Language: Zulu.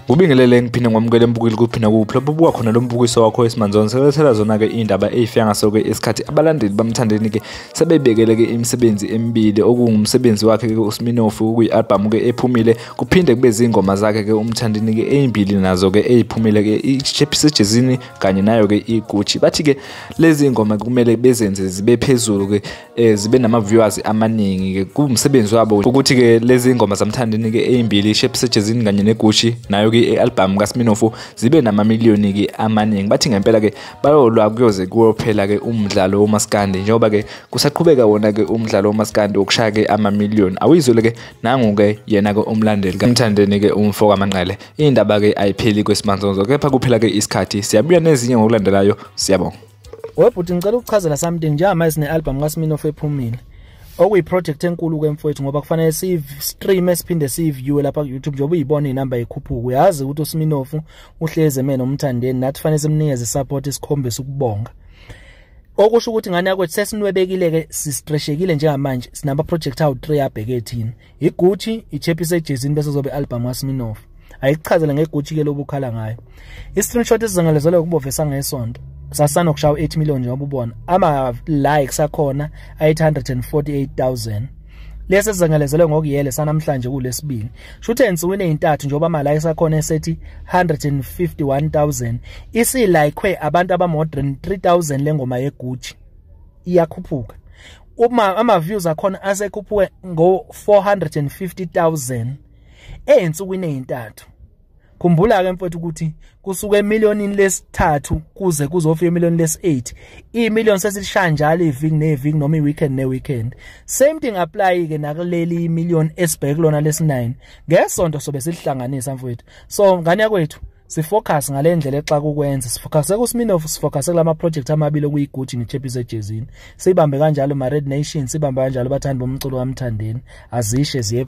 Kubingelele ngiphinde ngwamukele mbukeli kuphi nakuphi lapho buka khona lo mbukiso wakho wesimanzoni selethela zona-ke iy'ndaba ey'fika ngaso-ke isikhathi. Abalandeli baMthandeni-ke sebebekele-ke imisebenzi emibili, okungumsebenzi wakhe-ke uSminofu okuyi-albhamu-ke ephumile, kuphinde kube zingoma zakhe-ke uMthandeni-ke ey'mbili nazo-ke ey'phumile-ke, iSejezini kanye nayo-ke iGucci. Bathi-ke lezi ngoma kumele bezenze zibe phezulu-ke, zibe nama-viewers amaningi-ke. Kuwumsebenzi wabo ukuthi-ke lezi ngoma zaMthandeni-ke ey'mbili, iSejezini kanye neGucci, nayo-ke i-album kaSminofu zibe namamiliyoni-ke amaningi. Bathi ngempela-ke bayolwa kuyoze kuyophela-ke umdlalo womaskandi, njengoba-ke kusaqhubeka wona-ke umdlalo womaskandi wokushaya-ke amamiliyoni. Awuyizwele-ke nangu-ke yena-ke umlandeli kaMthandeni-ke umfo kaManqele. Iy'ndaba-ke ayipheli kwesimanzonzo, kepha kuphela-ke isikhathi. Siyabuya nezinye ngokulandelayo. Siyabonga. Webhuti, ngicela ukuchazela something. Njengamanje sine-album kaSminofu ephumile, okuyi-project enkulu-ke mfowethu, ngoba kufanele siyi-stream siphinde siyi-viewe lapha ku-YouTube. Njengoba uyibona iy'namba yikhuphuka, uyazi ukuthi uSminofu uhlezi eme noMthandeni, nathi kufanele simnikeze i-support, sikhombise ukubonga. Okusho ukuthi ngane yakwethu sesinwebekile-ke, sistreshekile njengamanje. Sinama-project awu-3 abheke thina: iGucci, iChappies ejezini, bese kuzobe i-album kaSminofu. Ayikuchazele ngeGucci-ke lobu ukhala ngayo. I-screenshot esizengelezelwe kubovesa ngesonto sasanokushaya 8 million, njengoba ubona ama-likes akhona 848,000. Lesi sizengelezelwe ngokuyele sanamhlanje kulesibili, shuthi ensukwini ey'ntathu, njengoba ama-likes akhona esethi 151,000, isi-like-we abantu aba-more than 3,000. Le ngoma yeGucci iyakhuphuka, uma ama-views akhona asekhuphuke ngo-450,000 ey'nsukwini ey'ntathu. Khumbula-ke mfowethu ukuthi kusuka emiliyonini lesithathu kuze kuzofika emiliyoni lesi-8, iy'miliyoni sesishaya njalo iviki neviki noma i-weekend ne-weekend. Same thing apply-ke nakuleli miliyoni esibheke kulona lesi-9 ngesonto, sobe silihlanganisa mfowethu. So ngane yakwethu, sifocus ngale ndlela exaka ukwenza, sifocuse kuSminofu, sifocuse kulama project amabili okuyiGucci neChappies ejezini. Sibambe kanjalo ma Red Nation, sibambe kanjalo bathandi bomculo kaMthandeni, azishe ziye.